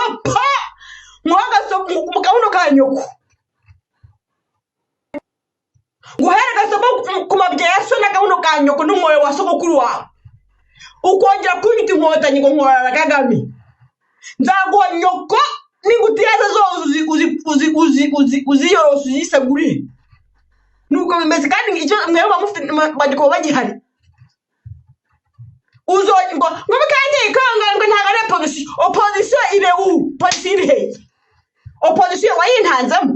Gasopo, nguhe gasopo mu kabuno ka nyoko, nguhere gasopo ku mabya ya so n'akabuno ka nyoko n'umwoyo wa sogokuru wawe. Ukongera kunyita inkotanyi ngo nkorana Kagame, nzaguha nyoko n'ingutiya ze zose uziyorose uzisegurire. Nuko bimeze. Kandi icyo mwebwe mufite bajya bagihari uzo ngo kandi ngo ntabwo ari opposition. Opposition ibe u polisi iri hehe? Opposition wayintanzemo?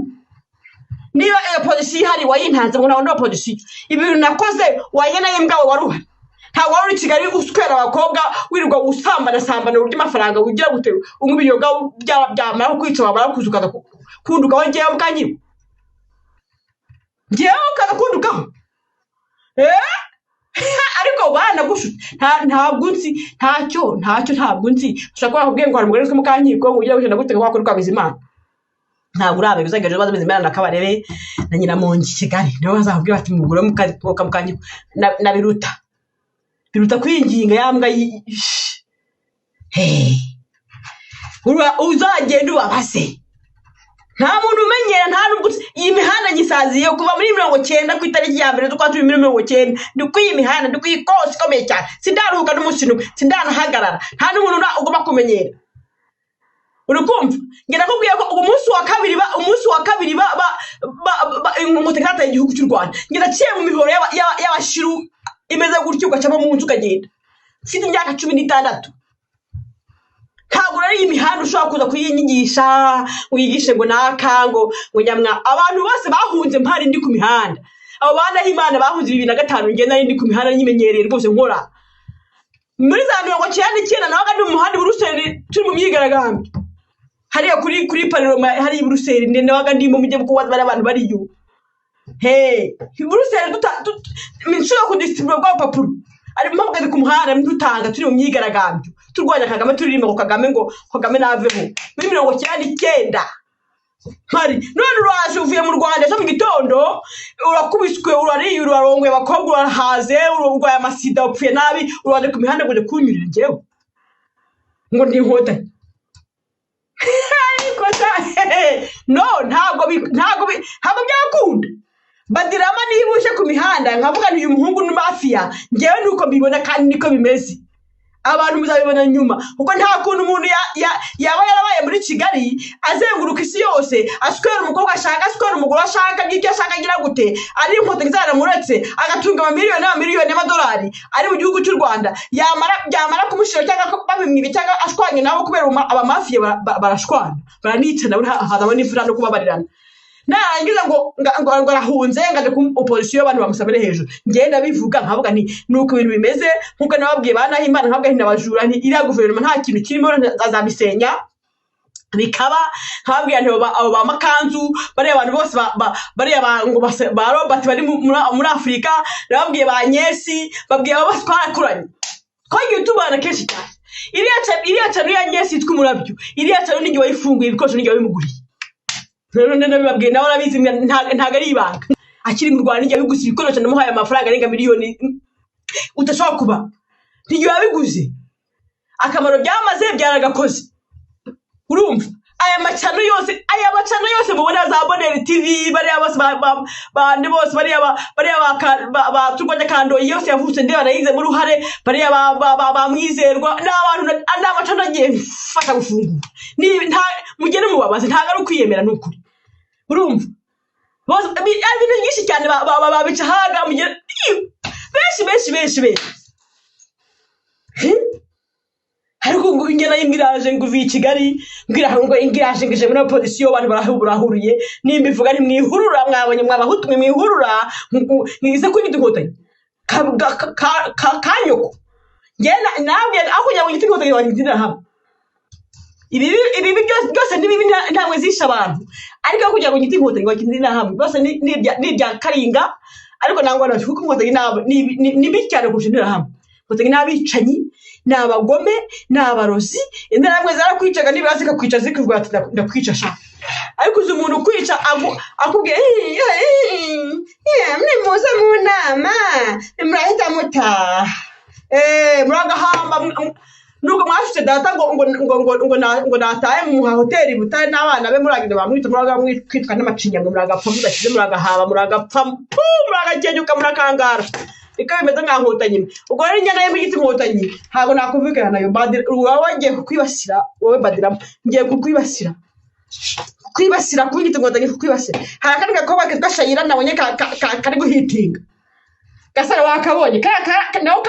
Niba opposition ihari wayintanzemo, ntabwo ndi opposition. Ibintu nakoze wayena y'imbwa wawe wari uhari? Ntabwo wari uri Kigali uswera abakobwa, wirirwa usambana sambana, urya amafaranga, ugira gute, unywa ibiyoga, byamara kukwica wamara kuza ukaza kundukaho ngewe mukanyigo, ngewe ukaza kundukaho. Ariko banagushutse. Ntabwo nzi, ntacyo ntacyo, ntabwo nzi. Ushobora kuba bakubwiye ngo hari umugore witwa Mukankiko, ngo ugire gutya na gute, ngo wakora kwa Bizimana. Ntabwo urabe uzagera ubaza Bizimana na Kabarebe na Nyiramongi Kigali, nibo bazakubwira bati mugore Mukankiko na Biruta. Biruta kwinginga ya mbwa. Hey. Uzagenda ubabaze. Nta muntu umenyera, nta nubwo iyi mihanda nyisaziye kuva muri 90 ku itariki ya 1 z'ukwa cumi muri 90. Ndi kuri iyi mihanda, ndi kuri kosi ikomeye cyane, sindaruhuka n'umunsi n'umwe, sindanahagarara. Nta n'umuntu ugomba kumenyera. Uri kumva? Njye nakubwiye ko umunsi wa kabiri ba umunsi wa kabiri ba ba ba inkotanyi zateye igihugu cy'u Rwanda, njye naciye mu mihoro y'abashiru imeze gutyo, ugacamo mu nzu ukagenda. Mfite imyaka 16. Ntabwo rero iyi mihanda ushobora kuza kuyinyigisha, wigishe ngo naka ngo nyamwa. Abantu bose bahunze mpari ndi ku mihanda. Abo bana b'Imana bahunze 2005, njye nari ndi ku mihanda nyimenyereye rwose, nkora muri za 99. Nabaga ndi mu muhanda i Buruseli, turi mu myigaragambyo hariya kuri Parlement hariya i Buruseli. Nabaga ndimo, mujye kubaza bariya abantu bariyo. He Buruseli nshobora kudisitiribura bwa bupapuro ari mpagaze ku muhanda dutanga, turi mu myigaragambyo turwanya Kagame, turirimba ngo Kagame, ngo Kagame naveho muri 99 mpari. None uraje uvuye mu Rwanda ejo mu gitondo, urakubiswe, urariye, urarongoye abakobwa, urahaze, urwaye amasida, upfuye nabi, uraje ku mihanda ngo uje kunyurira njyewe ngo ndi inkotanyi. Ariko no, ntabwo byakunda. Badirama niba uje ku mihanda nkavuga nti uyu muhungu ni mafiya, njyewe nuko mbibona kandi niko bimeze. Abantu muzabibona nyuma, kuko nta kuntu umuntu yaba yarabaye muri Kigali, azenguruka isi yose, aswera umukobwa ashaka, aswera umugore ashaka, n'ibyo ashaka agira gute, ari inkotanyi zaramuretse, agatunga amamiliyoni n'amamiliyoni y'amadolari ari mu gihugu cy'u Rwanda, byamara kumushira cyangwa babimwiba cyangwa ashwanye nabo kubera abamafiya barashwana, baranicana, hazamo n'imfura no kubabarirana. Narangiza ngo arahunze, ngo aje ku opposition, abantu bamusabire hejuru. Ngenda bivuga nkavuga nti nuko ibintu bimeze, nkuko nababwiye ba Nahimana, nkavuga nti nabajura, nti iriya guverinoma nta kintu kirimo, azabisenya bikaba. Nkababwira nti abo ba Makanzu, bariya abantu bose bariya ba, ngo ba Robert bari muri Afurika, nababwiye ba Nyesi, babwiye abo bose twarakuranye, twagiye tubana kenshi cyane. Iriya cano ya Nyesi yitwa Umurabyo, iriya cano n'igihe wayifunguye, ibikoresho n'igihe wabimuguriye. None nabibabwiye, nawe arabizi, ntago ari ibanga. Akiri mu Rwanda n'igihe yabiguze ibikoresho, namuhaye amafaranga arenga miliyoni udashobora kuba. Ntigihe yabiguze, akamaro byamaze byaragakoze. Urumva aya macano yose, aya macano yose mubona za Bonheur TV, bariya bose bande bose, bariya bariya ba Turwanya Kandoyi yose yavutse ndeba nayizemo uruhare, bariya ba Mwizerwa, ni abantu ni amacano agiye mfasha gufungura. Ni nta mugende mubabaze, ntabwo ari ukwiyemera, ni ukuri. Urumva bose ibintu byinshi cyane babica haga mugende benshi benshi benshi benshi. Ariko ngo ingena y'imbiraje ngo uvuye i Kigali, mbwira ngo ingiraje ngo ije muri opposition, abantu barahuriye. Nimba ivuga nti mwihurura, mwabonye mwabahutu mwe mwihurura, mwize kunyita inkotanyi kanyoko. Njye nabwiye aho kugira ngo nyite inkotanyi wanjye interahamwe. Ibi byose ni bibi, ntabwo zishe abantu, ariko aho kugira ngo nyite inkotanyi wanjye interahamwe byose ni ibya Karinga. Ariko nangwa na kuko inkotanyi ni mbi cyane kurusha interahamwe. Inkotanyi ni abicanyi, ni abagome, ni abarozi. Interahamwe zarakwicaga, nibura zikakwica zikavuga ati ndakwica sha. Ariko uzi umuntu ukwica akubwiye, nimuze mu nama murahita mutaha. Muragahamba, Nubwo mwashutse data ngo natahe mu hoteli Butare n'abana be, muragenda bamwita muraga mwitwa n'amacinya, ngo muragapfa mudashize, muragahaba, muragapfa, pu, muragakenyuka, murakangara. Niko bimeze nka nkotanyi. Ubwo rero inyana ye mugiti nkotanyi ntabwo nakumvikana nayo. Badira wowe, ngiye kukwibasira wowe. Badiramo, ngiye kukwibasira, kwibasira kunyita inkotanyi, kukwibasira. Hari akandi gakobwa kitwa Shayira nabonye kari guhitinga. Gasaro wakabonye? Nawe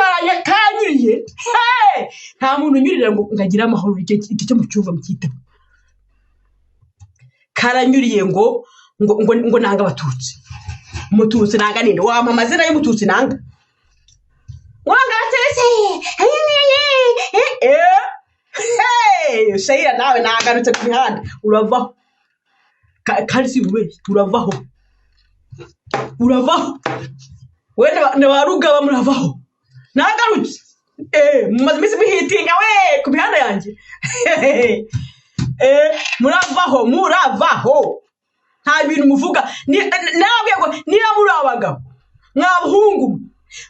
kanyuriye. Hey! Nta muntu unyurira ngo agire amahoro. Icyo cyo mucyumva mucyiteho. Karanyuriye ngo nanga abatutsi. Umututsi nanga ninde? Wampa amazina y'umututsi nanga? Wanga abatutsi. Hey! Shayira nawe nagarutse ku mihanda, uravaho. Kandi si ububeshyi, uravaho, uravaho we na ba Rugaba, muravaho. Nagarutse. Mumaze iminsi muhitinga we ku mihanda yanjye. Muravaho, muravaho. Nta bintu muvuga. Narababwiye ngo niba muri abagabo, mwabahungu,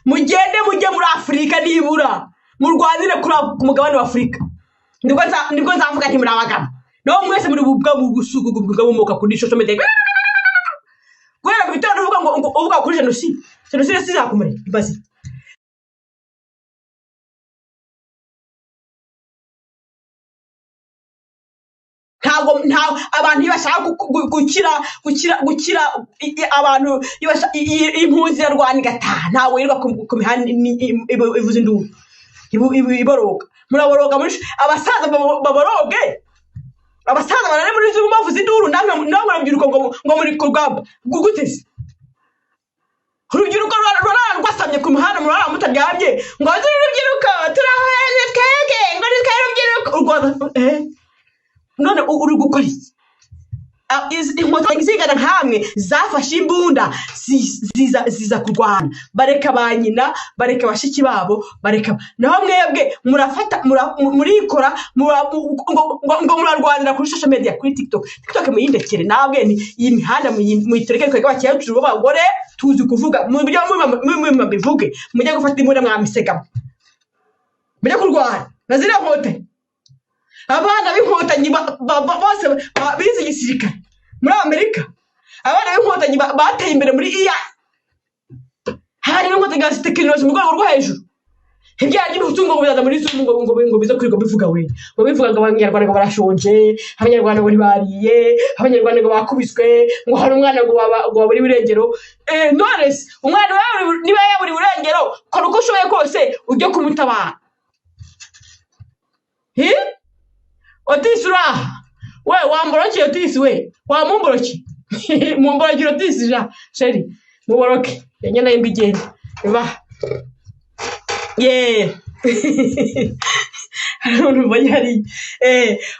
mugende mujye muri Afurika, nibura murwanire ku mugabane wa Afurika, nibwo nzavuga nti muri abagabo. Naho mwese muri bubwa bumuka kuri social media guhera mu gitondo, uvuga ngo uvuga kuri jenoside. Jenoside sizakumureka ibaze. Ntabwo nta abantu iyo bashaka gukira abantu iyo impunzi irarwana igataha. Ntabwo yirirwa ku mihanda ivuza induru, iboroga. Muraboroga muri abasaza baboroge, abasaza barare muri Zoom bavuza induru. Namwe urubyiruko ngo muri ku rugamba gute se? Urubyiruko rurara rwasamye ku muhanda, murara mutaryamye, ngo turi urubyiruko, turaheze twebwe, ngo ni twe urubyiruko u Rwanda. None uri gukora iki? Inkotanyi zingana nkamwe zafashe imbunda ziza kurwana, bareka ba nyina, bareka bashiki babo, bareka. Naho mwebwe murafata murikora ngo murarwanira kuri social media, kuri TikTok. TikTok muyindekere nabwe, ni iyi mihanda muyitureke twebwe abakecuru b'abagore tuzi kuvuga. Mu buryo bivuge, mujye gufata imbunda mwamisegamo, mujye kurwana na ziriya nkotanyi. Abana b'inkotanyi bose bize igisirikare muri Amerika. Abana b'inkotanyi bateye imbere muri iya hari n'inkotanyi za tekinoloji mu rwego rwo hejuru. Ibyaha by'ubutungo ngo bizaza muri Zoom, ngo bize kwirirwa bivuga we, ngo bivuga ngo abanyarwanda ngo barashonje, abanyarwanda ngo ntibariye, abanyarwanda ngo bakubiswe, ngo hari umwana ngo waburiwe irengero. None se umwana niba yaburiwe irengero, kora uko ushoboye kose ujye kumutabara. Hi? Otisi uraha we, wamboroke Otisi we, wamumboroke, mumborokere Otisi ja chéri, muboroke yanyana y'imbwa igenda iba ye. Hari umuntu mbonye hariya.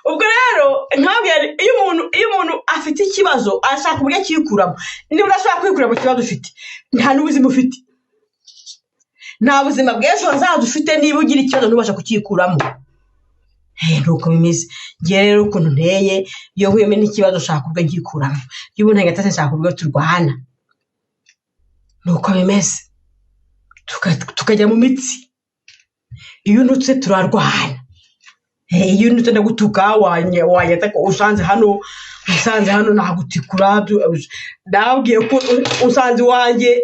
Ubwo rero nkabwira, iyo umuntu afite ikibazo ashaka uburyo akikuramo. Niba udashobora kwikura mu kibazo ufite, nta n'ubuzima ufite, nta buzima bw'ejo hazaza ufite. Niba ugira ikibazo ntubasha kucyikuramo. Nuko bimeze. Njye rero ukuntu nteye, iyo nkuyemo n'ikibazo ushaka ubwo ngikuramo, iyo umuntu agatase nshaka ubwo turwana. Nuko bimeze. Tukajya mu mitsi. Iyo unutse turarwana. Iyo unutse ndagutuka, wanyata ko usanze hano nagutikura. Ndabwiye ko usanze iwanjye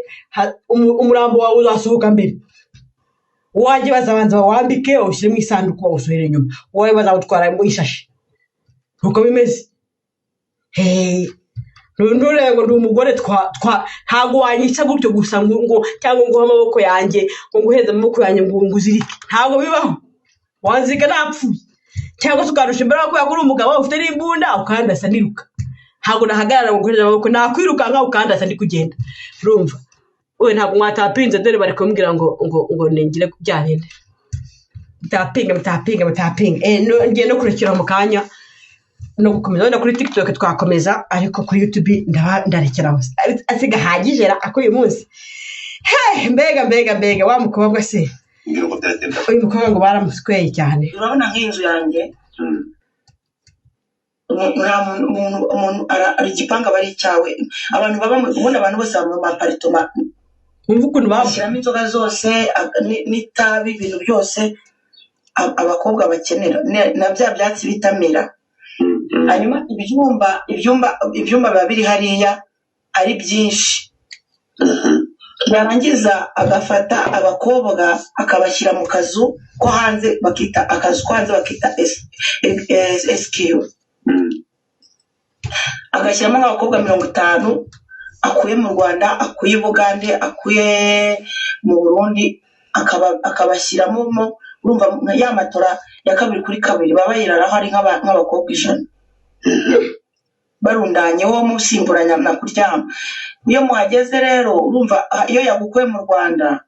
umurambo wawe uzasohoka mbere. Uwanjye bazabanza bawambike, bawushyire mu isanduku, bawusohore inyuma. Uwawe bazawutwara mu ishashi. Nuko bimeze. Nturebe ngo ndi umugore twa ntabwo wanyica gutyo gusa ngo cyangwa nguhe amaboko yanjye, ngo nguhereze amaboko yanjye ngo uzirike. Ntabwo bibaho. Wanzika napfuye, cyangwa se ukarusha imbaraga kubera ko uri umugabo ufite n'imbunda, ukandasa niruka. Ntabwo nahagarara ngo nguhereze amaboko, nakwirukanka ukandasa ndi kugenda. Urumva we, ntabwo mwatapinze. Dore bari kumbwira ngo ningire bya bindi. Mutapinga, mutapinga, mutapinga. No, ngiye no kurekera mu kanya no gukomeza. Wenda kuri TikTok twakomeza, ariko kuri YouTube ndaba ndarekera asiga hagije ra ako uyu munsi. Hey, mbega mbega mbega wa mukobwa se! Mbwira uko byagenda. Uyu mukobwa ngo baramusweye cyane. Urabona nk'inzu yanjye, nta muntu igipangu aba ari icyawe. Abantu baba ubundi abantu bose baba mu maparitoma. Wumva ukuntu bashyiramo inzoga zose n'itabi, ibintu byose. abakobwa bakenera na bya byatsi bitamira. Hanyuma ibyumba biba biri hariya ari byinshi, yarangiza agafata abakobwa akabashyira mu kazu ko hanze, bakita akazu ko hanze bakita SQ, agashyiramo nk'abakobwa 50 akuye mu Rwanda, akuye i Bugande, akuye mu Burundi, akabashyiramo urumva ya matora ya 2x2 baba bayiraraho ari nk'abakobwa 100 barundanye, wo musimburanya na kuryama. Iyo muhageze rero urumva iyo yagukuye mu Rwanda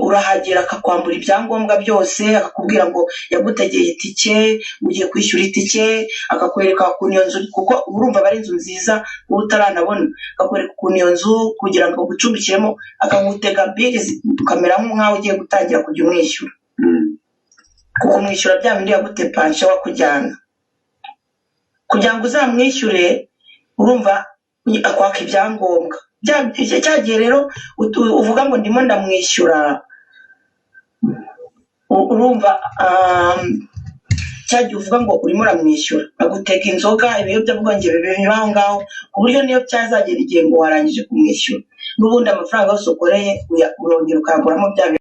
urahagera akakwambura ibyangombwa byose, akakubwira ngo yagutegeye itike, ugiye kwishyura itike, akakwereka ukuntu iyo nzu, kuko urumva aba ari inzu nziza uba utaranabona, akakwereka ukuntu iyo nzu kugira ngo agucumbikiremo, akagutega bili ukamera nk'aho ugiye gutangira kujya umwishyura, kuko umwishyura bya bindi yagutepanshe wakujyana kugira ngo uzamwishyure, urumva akwaka ibyangombwa. Cya gihe rero uvuga ngo ndimo ndamwishyura, urumva cya gihe uvuga ngo urimo uramwishyura, agutega inzoga, ibiyobyabwenge biba aho ngaho, ku buryo niyo byazagera igihe ngo warangije kumwishyura, n'ubundi amafaranga yose ukoreye urongera ukayaguramo bya